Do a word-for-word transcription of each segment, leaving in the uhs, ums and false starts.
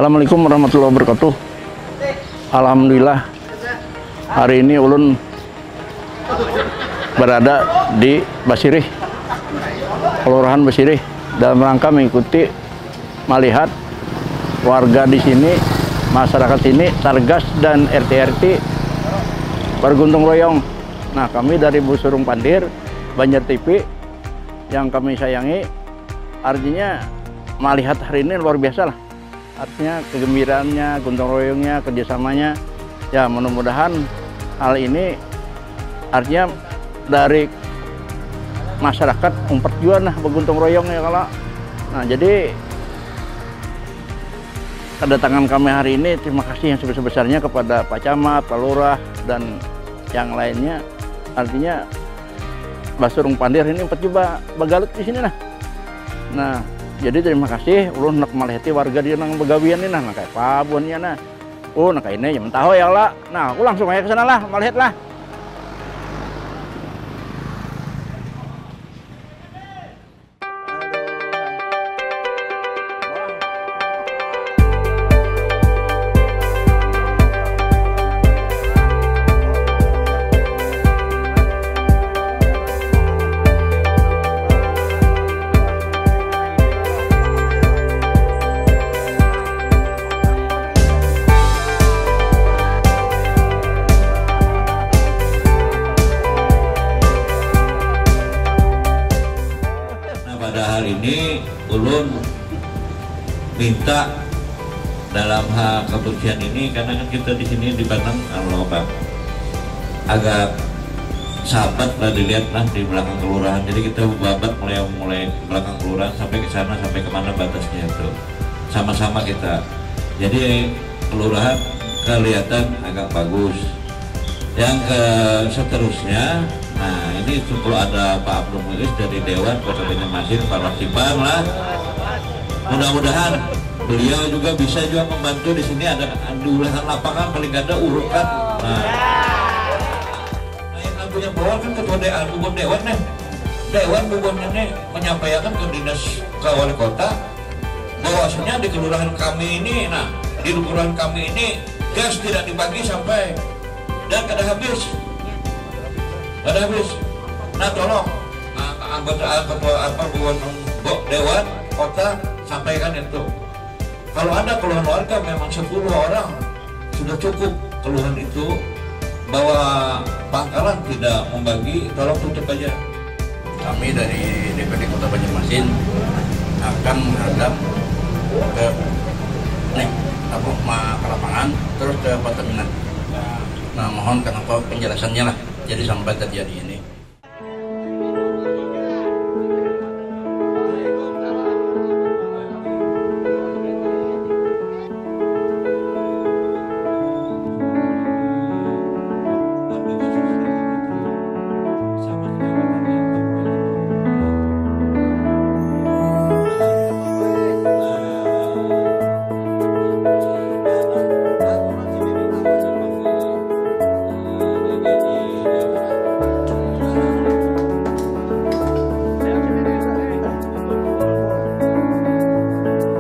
Assalamualaikum warahmatullahi wabarakatuh. Alhamdulillah, hari ini ulun berada di Basirih, Kelurahan Basirih, dalam rangka mengikuti melihat warga di sini, masyarakat sini, Targas dan R T R T bergotong royong. Nah, kami dari Busurung Pandir, Banjar T V yang kami sayangi, artinya melihat hari ini luar biasa lah. Artinya kegembiraannya, gotong royongnya, kerjasamanya. Ya, mudah-mudahan hal ini artinya dari masyarakat umpat juga nah bergotong royong ya kalau. Nah, jadi kedatangan kami hari ini terima kasih yang sebesar-besarnya kepada Pak Camat, Pak Lurah, dan yang lainnya. Artinya Basurung Pandir ini umpat juga bagalut di sini nah. Nah, jadi terima kasih ulun hendak melihati warga dia nang begawian ini nah, nah kayak apa buhannya nah. Oh, nah kayak ini ya mentaho ya lah. Nah, aku langsung aja ke sana lah, melihat lah. Nah, padahal ini ulun minta dalam hal kebersihan ini, karena kan kita di sini dipandang, anu apa, agak sahabat lah dilihat lah di belakang kelurahan. Jadi kita babat mulai mulai belakang kelurahan sampai ke sana, sampai kemana batasnya itu, sama-sama kita. Jadi kelurahan kelihatan agak bagus. Yang ke seterusnya, nah, ini kalau ada Pak Abdul Muiz dari Dewan Kota Banjarmasin, Pak Rasiban lah. Mudah-mudahan beliau juga bisa juga membantu di sini, ada di ulasan lapangan paling kada urukan. Nah, nah, yang punya bawah kan ketua D A, bukan Dewan nih. Dewan bukannya nih menyampaikan ke dinas, ke wali kota, bahwasanya di kelurahan kami ini, nah, di kelurahan kami ini gas tidak dibagi sampai dan kada habis. Kada habis. Nah, tolong, ah, anggota, ah, ketua apa, bukan, Mbok Dewan Kota, sampaikan itu. Kalau ada keluhan warga memang sepuluh orang sudah cukup keluhan itu, bahwa pangkalan tidak membagi, tolong tutup aja. Kami dari D P D Kota Banjarmasin akan menghadap ke, nih, apa, ma-, ke lapangan, terus ke Pertamina. Nah, mohon kenapa penjelasannya lah. Jadi sampai terjadi ini.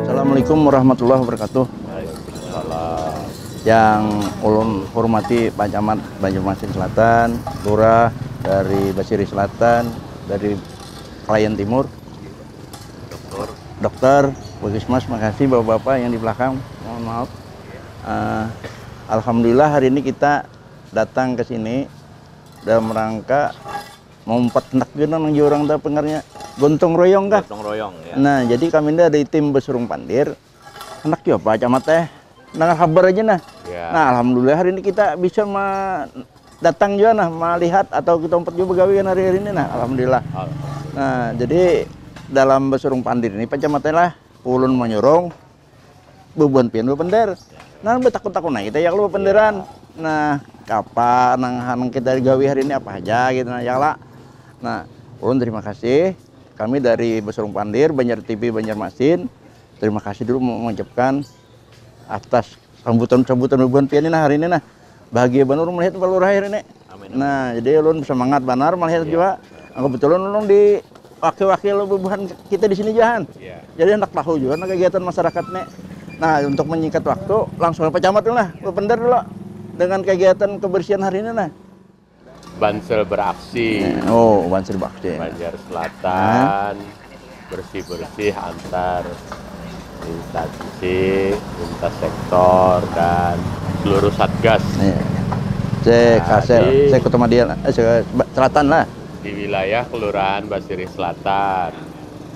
Assalamualaikum warahmatullahi wabarakatuh. Yang ulun hormati Pak Camat Banjarmasin Selatan, Lurah dari Basirih Selatan, dari Kalayan Timur, dokter, puskesmas, makasih bapak-bapak yang di belakang, mohon maaf. Eh, Alhamdulillah hari ini kita datang ke sini dalam rangka maumpat handak jua nang jar urang tu apa ngarannya, gotong royong kah? Gotong royong, ya. Nah, jadi kami ni dari tim Basurung Pandir, handak jua apa Camat teh, dengar habar aja nah. Ya. Nah, alhamdulillah hari ini kita bisa ma-, datang jua nah, malihat atau kita umpat jua begawi kan hari-hari ini nah, alhamdulillah. Alhamdulillah. Nah, jadi dalam Basurung Pandir ini Pak Camat teh lah, ulun manyurung, bubuhan pian bapender. Nah, batakun-takun aja kita ya kalau bapenderan. Nah, apa nang, nang kita gawi hari ini apa aja gitu nah, ya lah. Nah, ulun terima kasih. Kami dari Basurung Pandir, Banjar T V Banjarmasin, terima kasih dulu mau mengucapkan atas sambutan-sambutan bubuhan pian ini nah hari ini nah. Bahagia banar melihat Pak Lurah hari ini. Amin, amin. Nah, jadi ulun semangat banar melihat juga. Nah, kebetulan ulun di wakil-wakil bubuhan kita di sini juga, Han. Iya. Jadi hendak tahu juga nah kegiatan masyarakat nih. Nah, untuk menyingkat waktu, langsung Pak Camat dulu lah, bebentar dulu dengan kegiatan kebersihan hari ini nah. Bansel beraksi. Oh, Bansel beraksi. Banjar Selatan, bersih-bersih antar instansi, lintas sektor, dan seluruh satgas. Iya. Cek nah, Asel, cek Kota Madia, eh, Selatan lah. Di wilayah Kelurahan Basirih Selatan,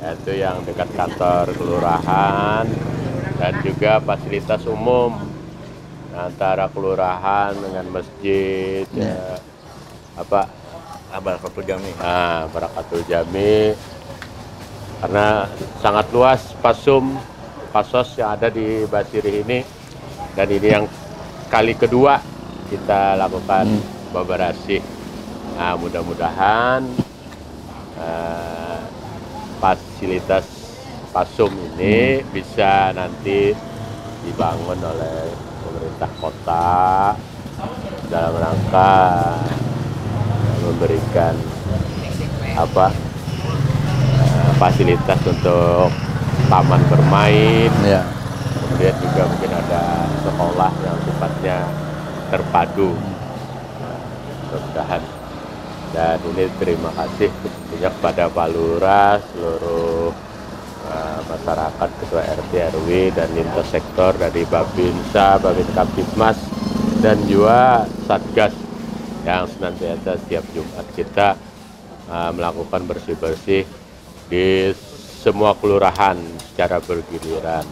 yaitu yang dekat kantor kelurahan dan juga fasilitas umum antara kelurahan dengan masjid, ya. Ya, apa, Barakatul Jami. Ah, Barakatul Jami. Karena sangat luas pasum, pasos yang ada di Basirih ini. Dan ini yang kali kedua kita lakukan hmm. bebersih. Nah, mudah-mudahan uh, fasilitas pasum ini hmm. bisa nanti dibangun oleh pemerintah kota dalam rangka memberikan apa eh, fasilitas untuk taman bermain, ya. Kemudian juga mungkin ada sekolah yang sifatnya terpadu. Mudah-mudahan. Dan ini terima kasih tentunya kepada Pak Lurah, seluruh uh, masyarakat, ketua R T R W dan lintas sektor dari Babinsa, Babin Kamtibmas dan juga Satgas yang senantiasa setiap Jumat kita uh, melakukan bersih-bersih di semua kelurahan secara bergiliran.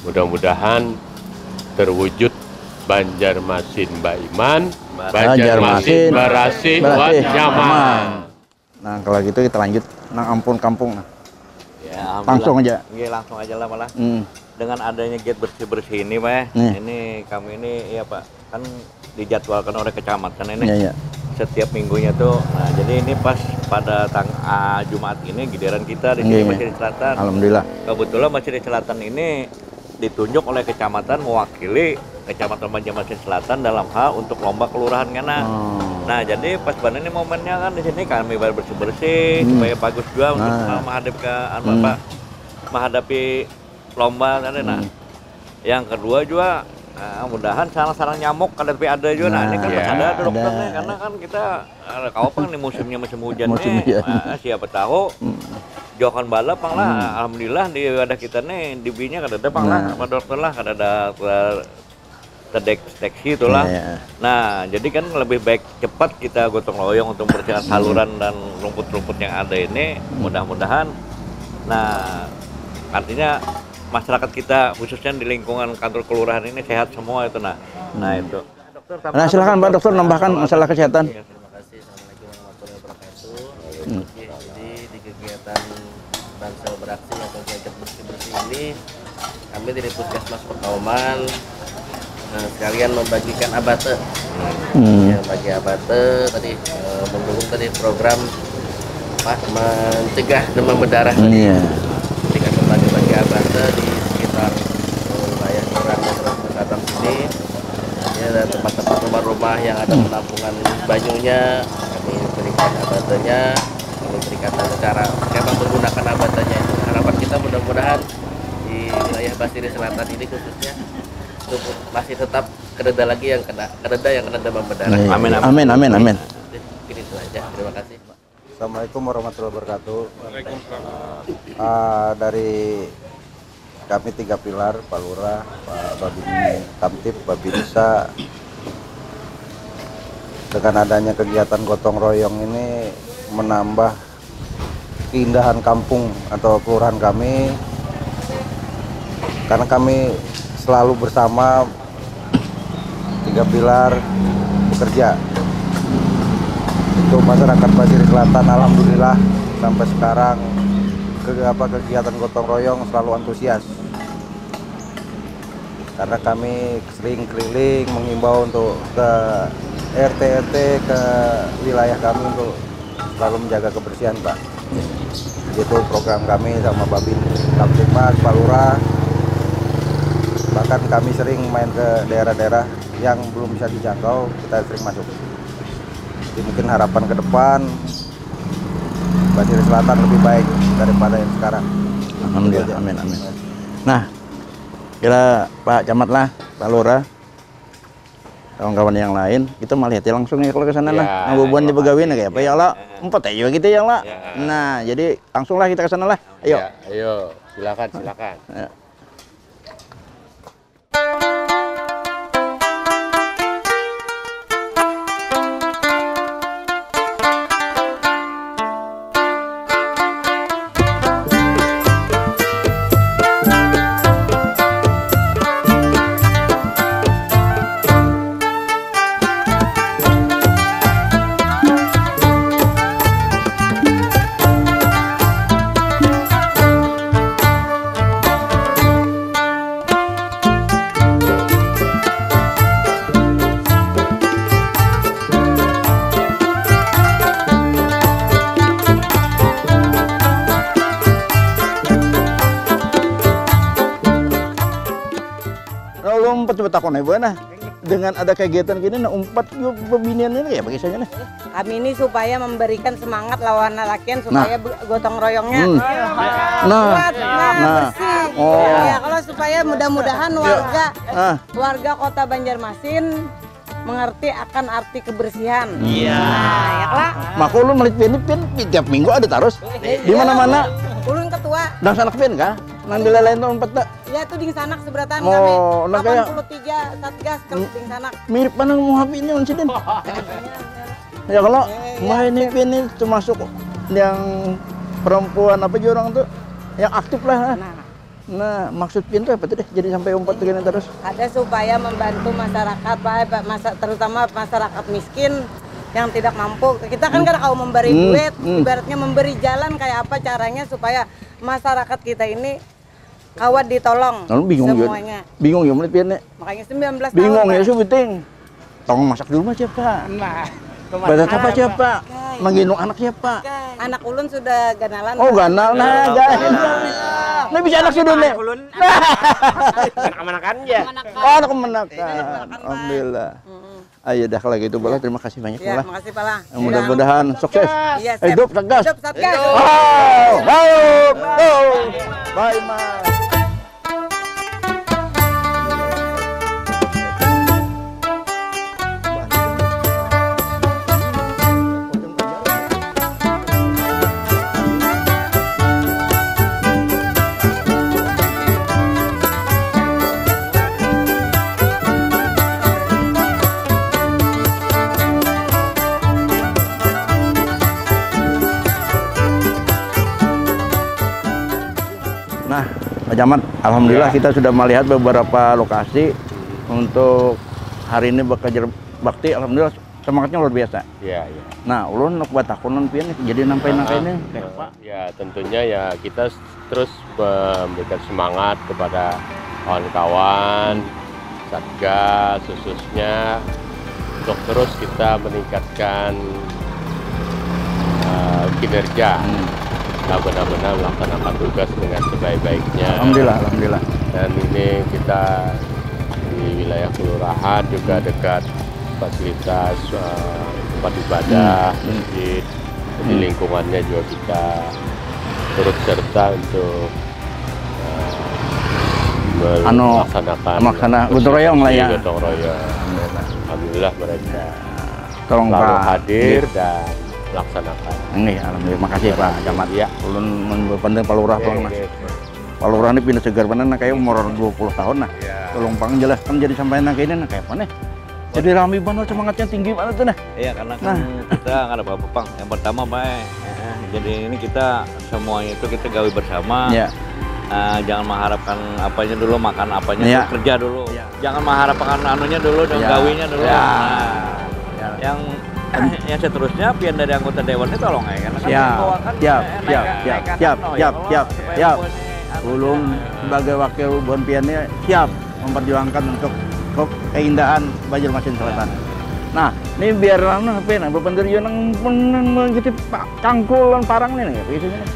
Mudah-mudahan terwujud Banjarmasin Baiman, Banjarmasin Barasih Wan Nyaman. Nah, kalau gitu kita lanjut nang ampun kampung nah. Ya, langsung aja. Iya, langsung aja lah malah. Hmm. Dengan adanya giat bersih-bersih ini, Pak. Hmm. Ini kami ini ya, Pak, kan dijadwalkan oleh kecamatan ini. Ya, ya. Setiap minggunya tuh. Nah, jadi ini pas pada tang ah, Jumat ini giliran kita di sini ya, Masjid Selatan. Alhamdulillah. Kebetulan Masjid Selatan ini ditunjuk oleh kecamatan mewakili Kecamatan Banjarmasin Selatan dalam hal untuk lomba kelurahan kena. Oh. Nah, jadi pas banget ini momennya kan di sini kami bersih-bersih hmm. supaya bagus juga untuk nah. menghadapi ke anu hmm. apa menghadapi lomba kan nah. Hmm. Yang kedua juga nah, mudahan sarang-sarang nyamuk kada tapi ada juga. Nah, nah ini kan ya, ada dokternya karena kan kita ada kau apa nih musimnya musim hujan musim nih. Hujan. Nah, siapa tahu hmm. Jokan bala pang lah. Hmm. Alhamdulillah di wadah kita nih dibinya kada ada pang nah. Lah apa dokter lah kada ada terdek deteksi itulah. Ya, ya. Nah, jadi kan lebih baik cepat kita gotong royong untuk membersihkan hmm. saluran dan rumput-rumput yang ada ini. Hmm. Mudah-mudahan nah artinya masyarakat kita khususnya di lingkungan kantor kelurahan ini sehat semua itu nah. Hmm. Nah, itu. Nah, silakan Pak Dokter nambahkan masalah kesehatan. Iya, terima kasih. Assalamualaikum warahmatullahi wabarakatuh. Hmm. Oke, jadi di kegiatan Bansel Beraksi atau kegiatan bersih-bersih ini kami dari Puskesmas Pertauman eh, sekalian membagikan abate. Hmm. Ya, bagi abate tadi eh, mendukung tadi program apa mencegah demam berdarah. Iya. Ketika kembali bagi abate di sekitar eh, wilayah Kelurahan Metro Selatan sini, ya, ada tempat-tempat rumah-rumah yang ada hmm. penampungan banyunya, kami berikan abatenya, kami berikan cara memang menggunakan abatenya itu. Harapan kita mudah-mudahan di wilayah Basirih Selatan ini khususnya masih tetap kededa lagi yang kena kededa yang kena demam berdarah. Iya. Amin, amin, amin, amin. Mungkin itu aja. Terima kasih. Assalamualaikum warahmatullahi wabarakatuh. Waalaikumsalam. Uh, dari kami tiga pilar, Pak Lurah, Pak Babin Kamtib, Babinsa, dengan adanya kegiatan gotong royong ini menambah keindahan kampung atau kelurahan kami karena kami selalu bersama tiga pilar bekerja untuk masyarakat Pasir Selatan. Alhamdulillah sampai sekarang ke apa kegiatan gotong royong selalu antusias karena kami sering keliling mengimbau untuk ke RT RT ke wilayah kami untuk selalu menjaga kebersihan Pak. Itu program kami sama Babin Kamtibmas, Pak Lurah. Bahkan kami sering main ke daerah-daerah yang belum bisa dijangkau, kita sering masuk. Jadi mungkin harapan ke depan Basir Selatan lebih baik daripada yang sekarang. Alhamdulillah, amin amin. Nah, Kira Pak Camat lah, Pak Lurah, kawan-kawan yang lain, kita melihat langsung ya kalau ke sana nah. Ya, nah, bubuhan ya, di begawi nah kayak apa ya lah. Empat aja gitu ya lah. Ya. Nah, jadi langsung lah kita ke sana lah. Ayo. Ya, ayo, silakan, silakan. Ya. Kalau umpat coba takon aja nah. Dengan ada kegiatan gini nah umpat juga pebinian ini ya bagi saya nih. Kami ini supaya memberikan semangat lawan lalakian supaya be- gotong royongnya Hmm. Nah. Kuat, nah, Nah. bersih. Oh. Ya, kalau supaya mudah-mudahan warga Nah. warga Kota Banjarmasin mengerti akan arti kebersihan. Iya. Nah, ya kelak. Maka ulun melihat pian ini pian tiap minggu ada terus. Di mana-mana. Ulun ketua. Dan sanak pian kah? Nang di lain tuh empat tak? Ya tuh dingsanak seberataan Mau, kami. Nah, kayak Delapan puluh tiga Satgas kalau Hmm. dingsanak. Mirip mana mau H P ini Om Sidin? Ya kalau Eh, Mbah ya, ini siap. pian ini termasuk yang perempuan apa juga orang tuh yang aktif lah. Nah. Nah, maksud pian tuh apa tuh deh? Jadi sampai umpat begini terus. Ada supaya membantu masyarakat, Pak, Pak, masa, terutama masyarakat miskin yang tidak mampu. Kita kan Hmm. kada kawa memberi Hmm, duit, hmm. ibaratnya memberi jalan kayak apa caranya supaya masyarakat kita ini kawa ditolong Lalu bingung juga. semuanya. Bingung ya melihat pian nih. Makanya sembilan belas Bingung tahun, ya Pak. Subiting. Tong masak di rumah siapa? Nah, Baca apa siapa? Menggendong anak siapa? Anak ulun sudah ganalan. Oh, ganal nah, guys. Ini bisa anak sudah nih. Ulun. Anak manakan ya. Oh, anak manakan. Alhamdulillah. Mm-mm. Ayo dah kalau gitu Bala, terima kasih banyak Ya, Bala. makasih Pala. Mudah-mudahan sukses. Iya, siap. Hidup tegas. Hidup Satgas. Oh, oh, oh. Bye, Mas. Nah, Pak Camat, alhamdulillah Ya. kita sudah melihat beberapa lokasi untuk hari ini bekerja bakti. Alhamdulillah semangatnya luar biasa. Iya, iya. Nah, ulun nuk batakunan pian nih, jadi nampai Ah, nang kayak ini, ah. kayak apa? Ya, tentunya ya kita s- terus memberikan semangat kepada kawan-kawan, Satgas khususnya, untuk terus kita meningkatkan eh, kinerja. Hmm. Kita benar-benar melaksanakan tugas dengan sebaik-baiknya. Alhamdulillah, alhamdulillah. Dan ini kita di wilayah kelurahan juga Hmm. dekat fasilitas eh, tempat ibadah, Hmm. Hmm. masjid. Jadi Hmm. lingkungannya juga kita turut serta untuk eh, Anu, melaksanakan melaksana gotong royong lah ya. gotong royong. Alhamdulillah. Alhamdulillah mereka Tolong selalu Pak. hadir Nggih. dan melaksanakan. Nggih, alhamdulillah. Makasih Pak Camat. Iya. Ulun mun penting Pak Lurah Nggih, pulang nah. nggih. Pak Lurah ini pindah segar mana nah kayak umur dua puluh tahun nah. Iya. Tolong Pang jelaskan jadi sampai nang kayak ini nah kayak apa nih? Jadi rame banget semangatnya tinggi banget tuh nah. Iya, karena kan Nah. kita nggak ada apa-apa, Pang. Yang pertama baik. Jadi ini kita semuanya itu kita gawe bersama. Ya. Eh, jangan mengharapkan apanya dulu, makan apanya Ya. tuh kerja dulu. Ya. Jangan mengharapkan anunya dulu dan Ya. gawinya dulu. Ya. Nah, Ya. yang yang seterusnya pian dari anggota dewan ini tolong ya karena kan Siap. bawakan Siap, eh, siap, naik- siap, naikkan siap, anu, ya, siap, kalau siap, supaya siap. bubuhan ini anu Ulun ya. sebagai wakil bubuhan pian ini siap memperjuangkan untuk ke- keindahan Banjarmasin Selatan. Nah, ini biar anu apa ya, nah, bependir yo nang nang mengikuti pa- cangkul dan parang nih, nih, gitu nih.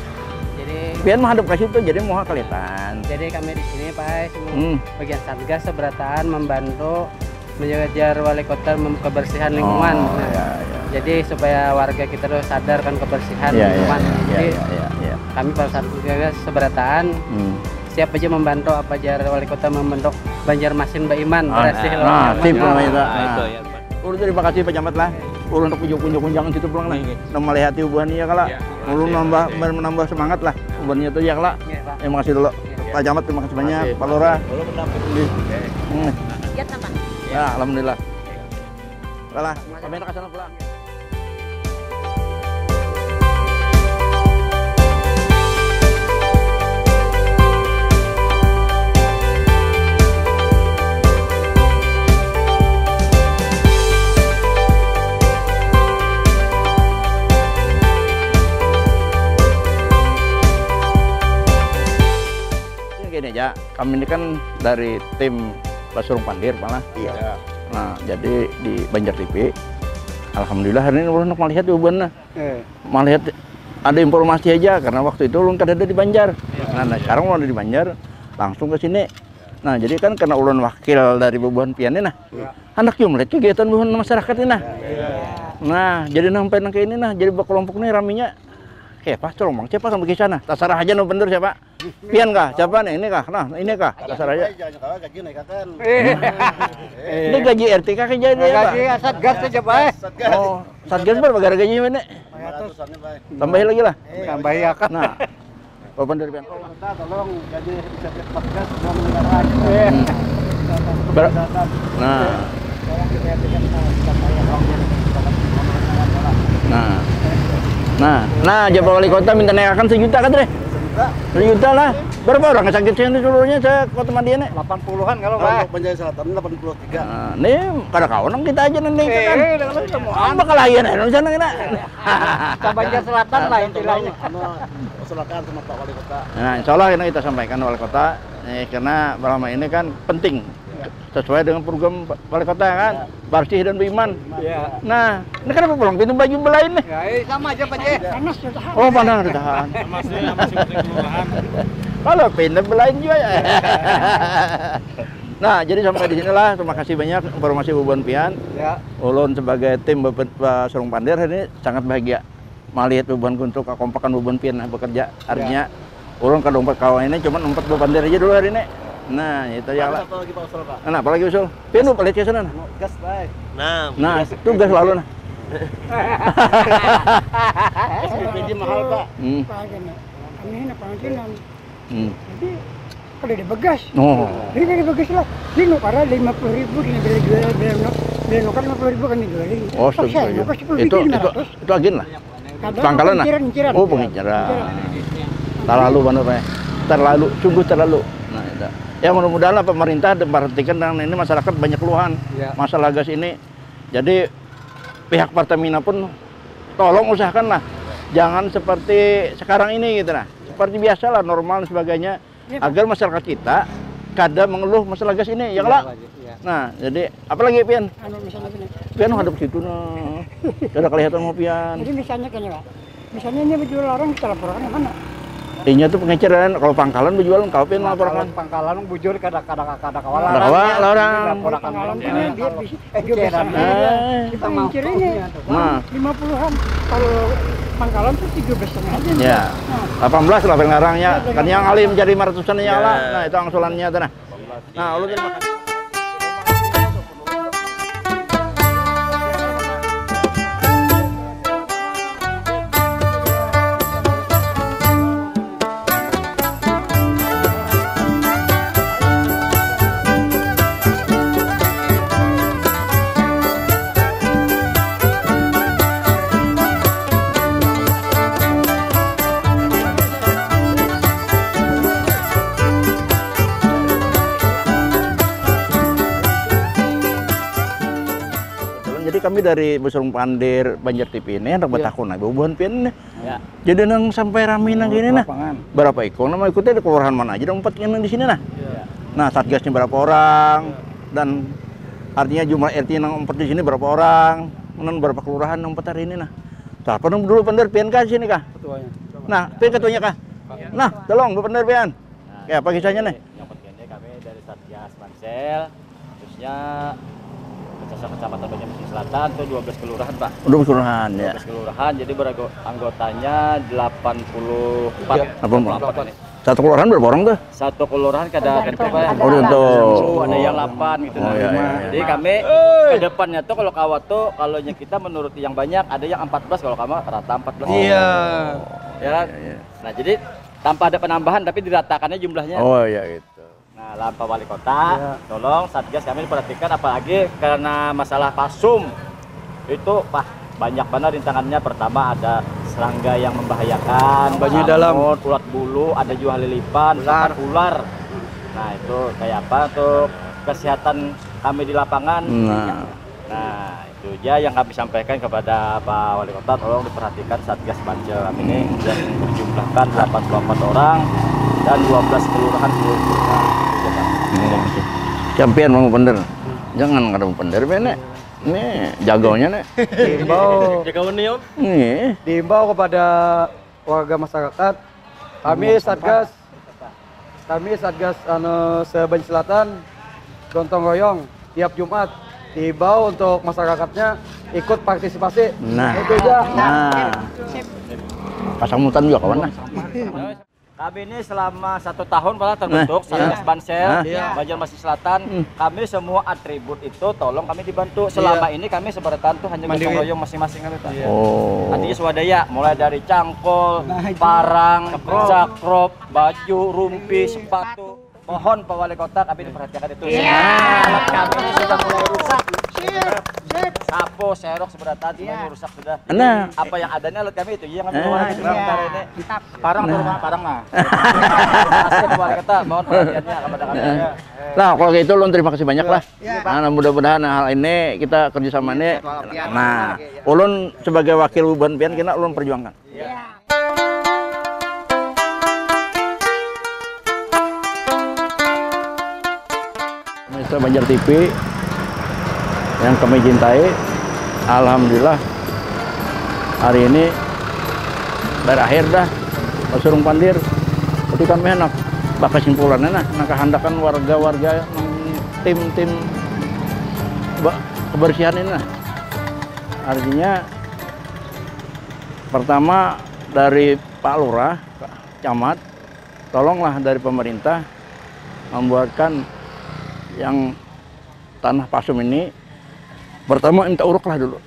Jadi Pian menghadap ke situ, jadi muha kelihatan. Jadi kami di sini, Pak, semua Hmm. bagian satgas seberataan membantu mengejar wali kota mem- kebersihan lingkungan. Oh, Nah, ya, ya. jadi supaya warga kita tuh sadar kan kebersihan Ya, ya, lingkungan. ya, ya, Jadi ya, ya, ya. kami pada saat juga seberataan Hmm. si Siap aja membantu apa jar wali kota membentuk Banjarmasin Baiman. Ah, berhasil nah, sip namanya itu. Nah, itu ya. Ulun terima kasih Pak Camat lah. Ulun untuk kunjung-kunjung jangan situ pulang lah. Iya, iya. Nang melihat buhannya kala. Iya, ulun terima kasih, nambah, terima kasih, menambah semangat lah buhannya itu ya kala. Iya, Pak. Terima kasih dulu. Iya. Pak Camat, terima kasih banyak. Terima kasih, Pak Lurah. Ulun mendampingi. Iya. Hmm. Lihat apa? Ya, alhamdulillah. Iya. Kalah, kami ke sana pulang. Ini gini aja, kami ini kan dari tim Basurung Pandir malah. Iya. Nah, jadi di Banjar T V, alhamdulillah hari ini ulun handak malihat jawabannya. Eh. Malihat ada informasi aja, karena waktu itu ulun kada ada di Banjar. Iya. Nah, nah, sekarang ulun ada di Banjar, langsung ke sini. Nah, jadi kan karena ulun wakil dari bubuhan pian nih, nah. Iya. Handak jua melihat kegiatan bubuhan masyarakat ini, nah. Iya. Nah, jadi sampai nang kayak ini, nah, jadi berkelompok nih raminya. Kayak apa, colong bang, siapa sampai ke sana? Tasarah aja no bener siapa. Pian kah? Siapa nih? Ini kah? Nah, ini kah? Dasar aja. Jangan kalah gaji naikakan. Eh. Ini gaji R T K kan jadi apa? Gaji satgas aja, Pak. Satgas. Oh, satgas berapa gara gaji ini? Lima ratusan nih, Pak. Tambahin lagi lah. Eh, tambahin akan. Nah, beban dari pian. Minta tolong gaji satgas sudah mendengarkan. Eh. Hmm. Ber-, nah. Nah. Nah, nah, jawab wali kota minta naikakan sejuta kan, Re? Sejuta. Sejuta lah. Berapa orang sakit sih seluruhnya saya kota Madiun nih? Delapan puluhan kalau, kalau Pak. Untuk Banjar Selatan delapan puluh tiga. Nah, ini kada kawan kita aja nanti kan. Eh, udah, udah, udah, mau apa kalayan ya, sana kena. Ke Banjar Selatan lah intinya. Anu, usulkan sama Pak Wali Kota. Nah, insya Allah ini kita sampaikan Wali Kota. Eh, karena selama ini kan penting. Sesuai dengan program Wali Kota kan, bersih dan beriman. Iya. Nah, ini kenapa pulang pintu baju belain nih? Ya, eh, sama aja, Pak, ya. Panas ya, tahan. Oh, panas, tahan. Masih, masih penting kelurahan. Kalau pintu belain juga ya. Nah, jadi sampai di sinilah. Terima kasih banyak informasi bubuhan pian. Ya. Ulun sebagai tim Bebe-, Basurung Pandir ini sangat bahagia malihat bubuhan guntur, kekompakan bubuhan pian, nah, bekerja. Ya. Artinya, ulun kada umpat kawan ini, cuman umpat bubuhan pian aja dulu hari ini. Nah, itu ya. Ada lah. Satu lagi, Pak Usul, Pak. Nah, apa lagi, Usul? Pian lupa lihat ke sana, nah. Gas, Pak. Nah, nah, gas. Itu gas lalu, nah. S P P D mahal, Pak. Hmm. Pak, kena. Kami ini penghasilan. Hmm. Jadi, kada ada begas. Oh. Jadi, kada ada begas lah. Dia nukar lima puluh ribu, dia beli jual, beli nu-, beli nukar lima puluh ribu kami jualin. Oh, paksa, sepuluh ribu. Nukar sepuluh ribu, itu, lima ratus. Itu agen lah? Kada, pangkalan lah? Inceran, inceran. Oh, penginceran. Inceran. Terlalu, mana, Pak? Terlalu, sungguh terlalu. Nah, itu. Ya, mudah-mudahan lah pemerintah memperhatikan dan ini masyarakat banyak keluhan. Ya. Masalah gas ini. Jadi, pihak Pertamina pun tolong usahakan lah. Jangan seperti sekarang ini gitu, nah. Seperti biasa lah, normal dan sebagainya. Iya, Pak. Agar masyarakat kita kada mengeluh masalah gas ini, ya, iya, kalau? Pak, iya. Nah, jadi apalagi, Pian? Anu, misalnya gini. Pian hadap situ, nah. Kada kelihatan mau, Pian. Jadi misalnya gini, Pak. Misalnya ini bejual orang, kita laporkan ke mana? Inya tuh pengecer, kalau pangkalan bejual, kalau Pian, nah, laporkan. Kalau pangkalan bujur kada, kada, kada kawa larang. Kada kawa larang. Laporkan. Pangkalan ini biar bisa. Eh, kita mau ini. Nah. Lima puluhan. Kalau pangkalan tuh tiga belas setengah aja. Ya. Nah. Delapan belas lah paling larang ya. Iya, kan yang alim jadi lima ratusan ya lah. Ya. Nah, itu angsulannya tuh nah. Nah, ulun terima kasih. Jadi kami dari Basurung Pandir, Banjar T V ini handak batakun ai bubuhan pian nih. Ya. Jadi nang sampai rame nang gini nah. Lapangan. Berapa ikung nang mengikuti, di kelurahan mana aja nang umpat nang di sini nah. Ya. Nah, satgasnya berapa orang dan artinya jumlah R T nang umpat di sini berapa orang, nang berapa kelurahan nang umpat hari ini nah. Siapa nang dulu Pandir, pian kah di sini kah? Ketuanya. Nah, pian ketuanya kah? Nah, tolong Bu Pandir pian. Nah, ya, apa kisahnya nih? Yang penting ini kami dari Satgas Pansel, khususnya Kecamatan Banjarmasin Selatan tuh dua belas kelurahan, Pak. Dua belas kelurahan, ya. Dua belas kelurahan, jadi berago-, anggotanya delapan puluh empat. Iya. Delapan puluh empat. Delapan puluh empat ini. Satu kelurahan berapa orang tuh? Satu kelurahan kada Tergantung. Ada yang sepuluh, ada yang delapan gitu. Oh, iya, iya, iya. Jadi kami ke depannya tuh kalau kawa tuh kalau kita menuruti yang banyak ada yang empat belas kalau kamu rata empat belas. Iya. Ya kan? Nah, jadi tanpa ada penambahan tapi diratakannya jumlahnya. Oh, iya gitu. Nah, lampah wali kota, tolong satgas kami diperhatikan apalagi karena masalah pasum itu pah banyak banget rintangannya. Pertama ada serangga yang membahayakan, banyu dalam, ulat bulu, ada juga lilipan, ular. Ular. Nah, itu kayak apa tuh kesehatan kami di lapangan. Nah, nah, itu aja yang kami sampaikan kepada Pak Wali Kota, tolong diperhatikan Satgas Banjir kami ini yang berjumlahkan delapan puluh empat orang dan dua belas kelurahan seluruh kelurahan. Itu aja, Pak. Sampean mau bener. Jangan kada mau bener, Bene. Nih, jagonya nih. Diimbau. Jagoan nih, Om. Nih. Diimbau kepada warga masyarakat. Kami Satgas, kami Satgas anu Sebanyu Selatan gotong royong tiap Jumat diimbau untuk masyarakatnya ikut partisipasi. Nah. Itu aja. Nah. Pasang mutan juga kawan lah. Kami ini selama satu tahun malah terbentuk Nah, Satgas iya. Bansel Nah. Iya. Banjarmasin Selatan. Kami semua atribut itu tolong kami dibantu. Selama ini kami sebenarnya tuh hanya Mandiri. Gotong royong masing-masing kami, Pak. Iya. Oh. Artinya swadaya, mulai dari cangkul, parang, sakrop, baju, rumpi, sepatu. Mohon Pak Wali Kota kami diperhatikan itu. Alat kami sudah mulai rusak. Sapu, serok, seberatan semuanya rusak sudah. Nah. Apa yang adanya alat kami itu yang kami Nah. keluarkan sementara ini. Parang tuh, Pak, parang lah. Terima kasih Pak Wali Kota, mohon perhatiannya kepada kami. Nah, kalau kayak itu ulun terima kasih banyak lah. Nah, mudah-mudahan hal ini kita kerjasama ini. Nah, ulun sebagai wakil bubuhan pian kena ulun perjuangkan. Pemirsa Banjar T V yang kami cintai, alhamdulillah hari ini berakhir dah Pasurung Pandir. Jadi kami anak bakasimpulannya nah, nah kehendakan warga-warga nang tim-tim ba- kebersihan ini nah. Artinya pertama dari Pak Lurah, Pak Camat, tolonglah dari pemerintah membuatkan yang tanah pasum ini pertama minta uruk lah dulu.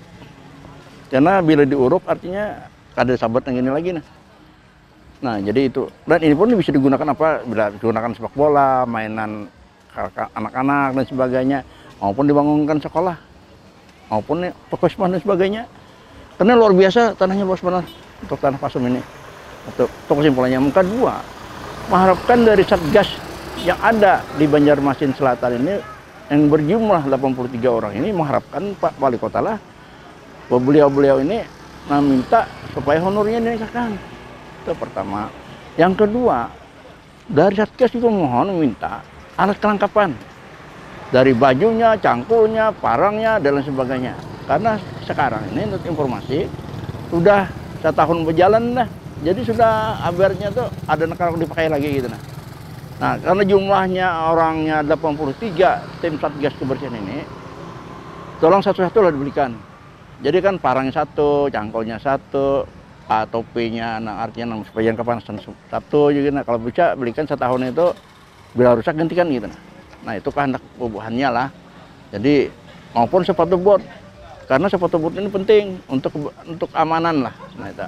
Karena bila diuruk artinya kada sabat yang ini lagi nah. Nah, jadi itu. Dan ini pun bisa digunakan apa? Bila digunakan sepak bola, mainan ka- ka- anak-anak dan sebagainya, maupun dibangunkan sekolah, maupun nih, puskesmas dan sebagainya. Karena luar biasa tanahnya luas benar untuk tanah pasum ini. Itu, itu kesimpulannya. Yang kedua, mengharapkan dari Satgas yang ada di Banjarmasin Selatan ini yang berjumlah delapan puluh tiga orang ini mengharapkan Pak Wali Kota lah, beliau-beliau ini meminta supaya honornya dinaikkan. Itu pertama. Yang kedua, dari Satgas juga mohon minta alat kelengkapan dari bajunya, cangkulnya, parangnya, dan lain sebagainya. Karena sekarang ini menurut informasi sudah setahun berjalan dah. Jadi sudah abarnya tuh ada nekar dipakai lagi gitu nah. Nah, karena jumlahnya orangnya delapan puluh tiga tim Satgas kebersihan ini, tolong satu-satu lah dibelikan. Jadi kan parangnya satu, cangkulnya satu, ah, topinya, nah artinya nang supaya jangan kepanasan satu juga. Nah, kalau bisa belikan setahun itu bila rusak gantikan gitu nah. Nah, itu kehendak bubuhannya lah. Jadi maupun sepatu bot. Karena sepatu bot ini penting untuk untuk amanan lah. Nah, itu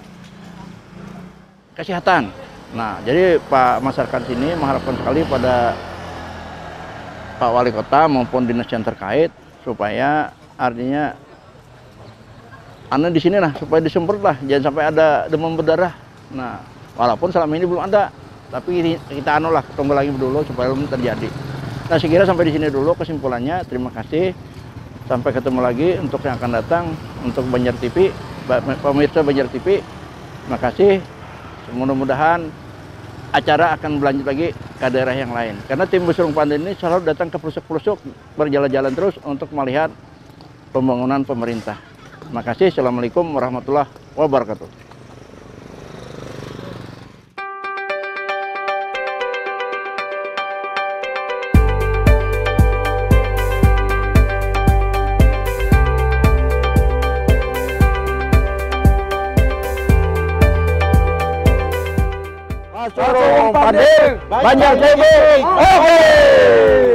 kesehatan. Nah, jadi Pak masyarakat sini mengharapkan sekali pada Pak Wali Kota maupun dinas yang terkait supaya artinya anu di sini lah supaya disemprot lah, jangan sampai ada demam berdarah. Nah, walaupun selama ini belum ada, tapi ini kita anu lah tunggu lagi dulu supaya belum terjadi. Nah, sekira sampai di sini dulu kesimpulannya. Terima kasih. Sampai ketemu lagi untuk yang akan datang untuk Banjar T V, ba- pemirsa Banjar T V. Terima kasih. Mudah-mudahan acara akan berlanjut lagi ke daerah yang lain. Karena tim Busurung Pandir ini selalu datang ke pelosok-pelosok, berjalan-jalan terus untuk melihat pembangunan pemerintah. Terima kasih. Assalamualaikum warahmatullahi wabarakatuh. Surung Pandir, Banjar T V. Oke.